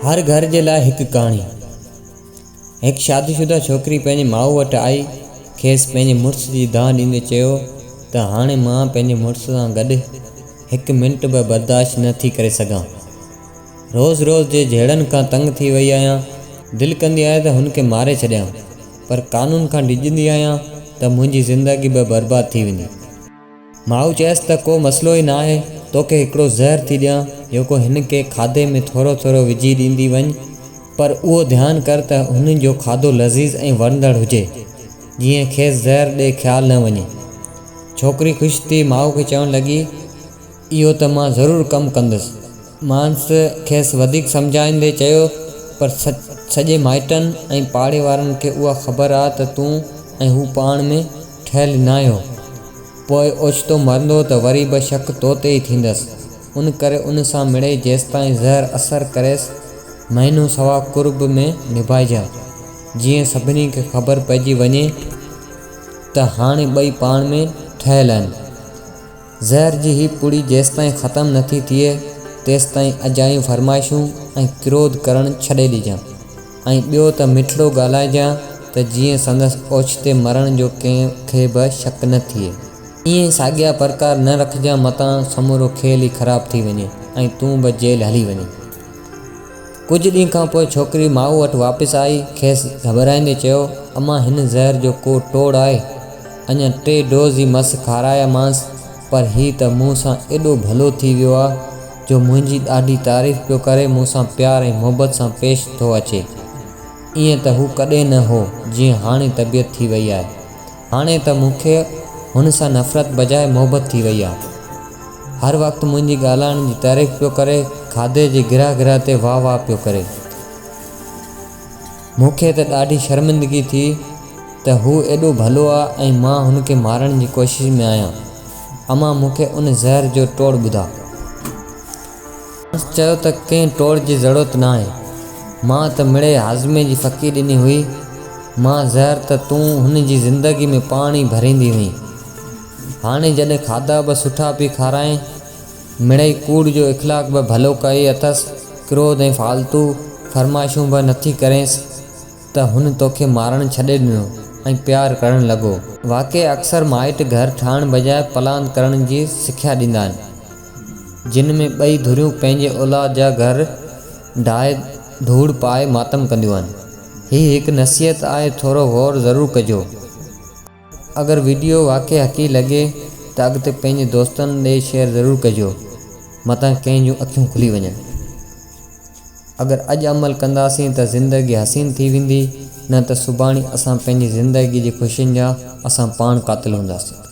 هر گهر جي لاء هڪ ڪهاڻي. هڪ شادي شده ڇوڪري پنهنجي ماء وٽ آئي، کيس پنهنجي مڙس جي دانهن ڏيندي چيو ته هاڻي مان پنهنجي مڙس سان گڏ هڪ منٽ به برداشت نه ٿي ڪري سگهان. روز روز جي جهيڙن کان تنگ ٿي وئي آهيان. دل ڪندي آهي ته هن کي ماري ڇڏيان، پر قانون کان ڊڄندي آهيان ته منهنجي زندگي به برباد ٿي ويندي. ماء چيس ته ڪو مسئلو ئي ناهي، توکي هڪڙو زهر ٿي ڏيان، جيڪو هن کي کاڌي ۾ ٿورو ٿورو وجهي ڏيندي وڃ، پر اهو ڌيان ڪر ته هن جو کاڌو لذيذ ۽ وڻندڙ هجي، جيئن کيس زهر ڏي خيال نه وڃي. ڇوڪري خوش ٿي ماء کي چوڻ لڳي، اهو ته مان ضرور ڪم ڪندس. مانس کيس وڌيڪ سمجهائيندي چيو، پر سڄي مائٽن ۽ پاڙي وارن کي اها خبر آ ته تون ۽ هو پاڻ ۾ ٺهيل ناهيو. پوء اوچتو مرندو ته وري به شڪ تو تي ئي ٿيندس. ان ڪري ان سان مڙئي جيستائين زهر اثر ڪريس، مهينو سوا قرب ۾ نڀائجان، جيئن سڀني کي خبر پئجي وڃي ته هاڻي ٻئي پاڻ ۾ ٺهيل آهن. زهر جي هي پڙي جيستائين ختم نه ٿي ٿئي، تيستائين اجايون فرمائشون ۽ ڪروڌ ڪرڻ ڇڏي ڏجان ۽ ٻيو ته مٺڙو ڳالهائجان ته جيئن سندس اوچتي مرڻ جو ڪنهن کي به شڪ نه ٿئي. ائين ساڳيا پرڪار نه رکجان متان سمورو کيل ئي خراب ٿي وڃي ۽ تون به جيل هلي وڃين. ڪجهه ڏينهن کان پوء ڇوڪري ماء وٽ واپس آئي، کيس گهٻرائيندي چيو، امان هن زهر جو ڪو ٽوڙ آهي؟ اڃا ٽي ڊوز ئي مس کارايامانس، پر هي ته مون سان ايڏو ڀلو ٿي ويو آ، جو منهنجي ڏاڍي تعريف پيو ڪري، مون سان پيار ۽ محبت سان پيش ٿو اچي. ائين ته هو ڪڏهن نه هو، جيئن هاڻي طبيعت ٿي وئي آهي. هاڻي ته مون کي هن سان نفرت بجاء محبت ٿي وئي آ. هر وقت منهنجي ڳالهائڻ جي تعريف پيو ڪري، کاڌي جي گرهه گرهه تي واهه واهه پيو ڪري. مون کي ته ڏاڍي شرمندگي ٿي ته هو ايڏو ڀلو آ ۽ مان هن کي مارڻ جي ڪوشش ۾ آهيان. امان مون کي ان زهر جو ٽوڙ ٻڌاء. ماڻس چيو ته ڪنهن ٽوڙ جي ضرورت ناهي. مان ته مڙئي هاضمي جي ڦڪي ڏني هئي. مان زهر ته تون هن جي زندگي ۾ پاڻ ئي ڀريندي هئين. هاڻي جڏهن کاڌا به سٺا پئي کارائين، مڙئي ڪوڙ جو اخلاق به ڀلو ڪئي اٿس، ڪروڌ ۽ فالتو فرمائشون به نٿي ڪرينس ته هن توکي مارڻ ڇڏي ڏنو ۽ پيار ڪرڻ لڳو. واقعي اڪثر مائٽ گهر ٺاهڻ بجاء پلاند ڪرڻ جي سکيا ڏيندا آهن. جن ۾ ٻئي ڌريون پنهنجي اولاد جا گهر ڊاهي ڌوڙ پائي ماتم ڪنديون آهن. هي هڪ نصيحت آهي ٿورو غور ضرور ڪجو. اگر وڊيو واقعي حقي لڳي ته اڳتي پنهنجي دوستن ڏي شيئر ضرور ڪجو متان ڪنهن جون اکيون کلي وڃن. اگر اڄ عمل ڪنداسين ته زندگي حسين ٿي ويندي نه ته سڀاڻي اسان پنهنجي زندگي جي خوشين جا اسان پاڻ قاتل هونداسين.